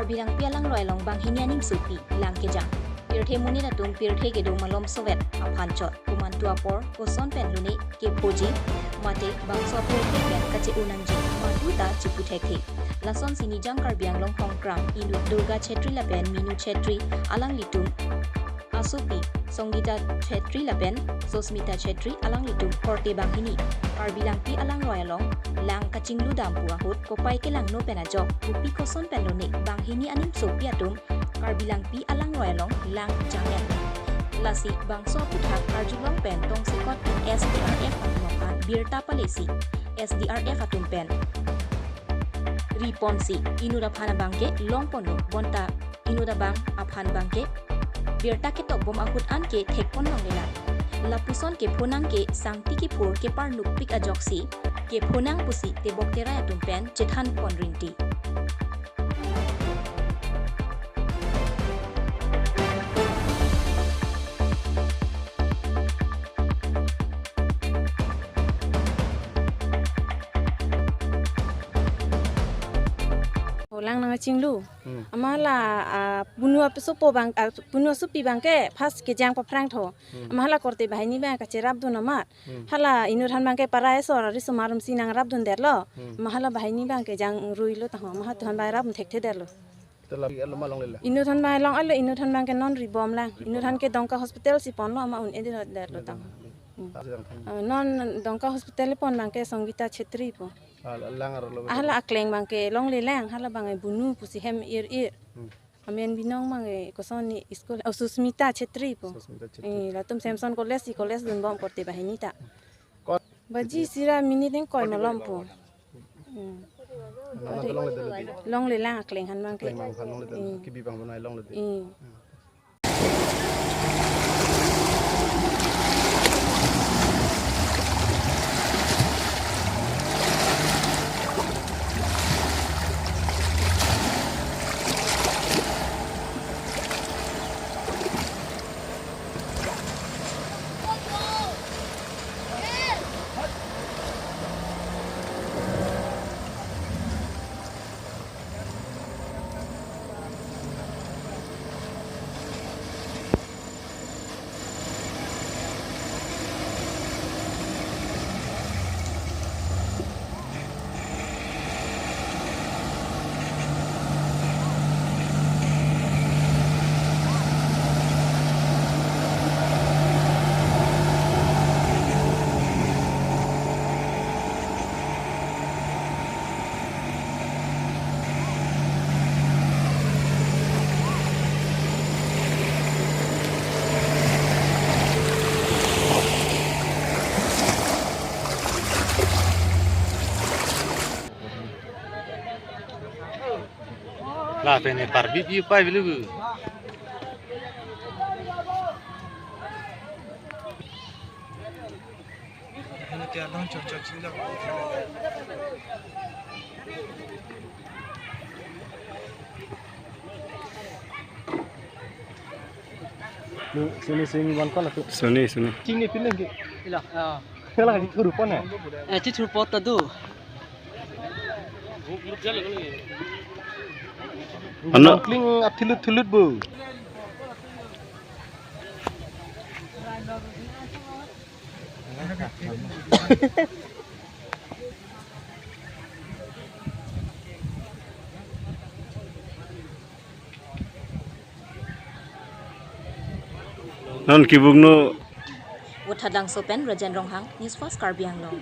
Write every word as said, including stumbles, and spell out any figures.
Karbi Langpi alangroi along banghini anim sopi lang kejang. Pirthe monit atum pirthe kedo malom sovet aphan chot. Komantu apor, koson pen lone kephoji, mate bangso apirthe pen kache-o nangji, madu ta chipu thekthe. Lasonsi Nijang Karbi Anglong Hongkram inut Durga Chhetri lapen Minu Chhetri alanglitum asopi Songita Chhetri lapen Susmita Chhetri alanglitum korte banghini Karbi Langpi alangroi along lang kachingludam pu ahut kopai kelangno pen ajok kopi koson pen lone banghini anim sopi atum Karbi Langpi alangroi along lang janglen. Lasi bangso aphuthak arjulong pen tongsekot S D R F atum aphan birta palesi S D R F atum pen riponsi inut aphan abangke longponlo, bonta inut abang aphan abangke birta ketokbom ahut anke thekpon longlelang. Lapuson kephonang ke sangti kiphur keparnukpik ajoksi kephonang pusi tebok terai atum pen chethanpon rinti. Lang nangchinglu. Hmm. Amat la, ah, punu asopo abang, ah, punu asopi abangke first kejang paphrang tho. Hmm. Amat la korte banghini abang kacherapdun amat. Hmm. Hala inut aphan abangke parai asor ari sumarum si nangrapdundetlo. Hmm. Amat hala banghini abangke jangruilo taho. Amat hala aphan abang rap thekthedetlo. Te la alo ma longlelang. Inut aphan abang long alo, inut aphan abangke non ribom lang. Ribom. Inut aphan ke Dongka Hospital si ponlo, amat un-edetlo tang. Hmm. Ah, jang tang. Ah, non Dongka Hospital pon abangke Songita Chhetri pu. Ah, lang arlo. Ah, hala akleng abangke longlelang, hala abangke bunu pusi hem ir ir. Hmm. Amen binong abangke koson ni school, oh, Susmita Chhetri pu. Susmita Chhetri. Eh, latum Samson College si college dunbom korte banghini ta. Kot. Baji sira minit ingkoi malom pu. Hmm. Nang nang longledetlo di. Longlelang akleng aphan abangke. Akleng abang aphan longledetlo. Hmm. Kebi abang abang longledet. Hmm. Lapen e parbi bi pai bilu. Sini, sini, wan kola tu. Sini, sini. Sini, pindah ke. Ila, ah. Kala di thuru pon ya? Eh, di thuru pon ta do. Ano? Kling ap thilut thilut bu. Non kibuk no. Vothatlangso pen Rajen Ronghang, News Fast Karbi Anglong.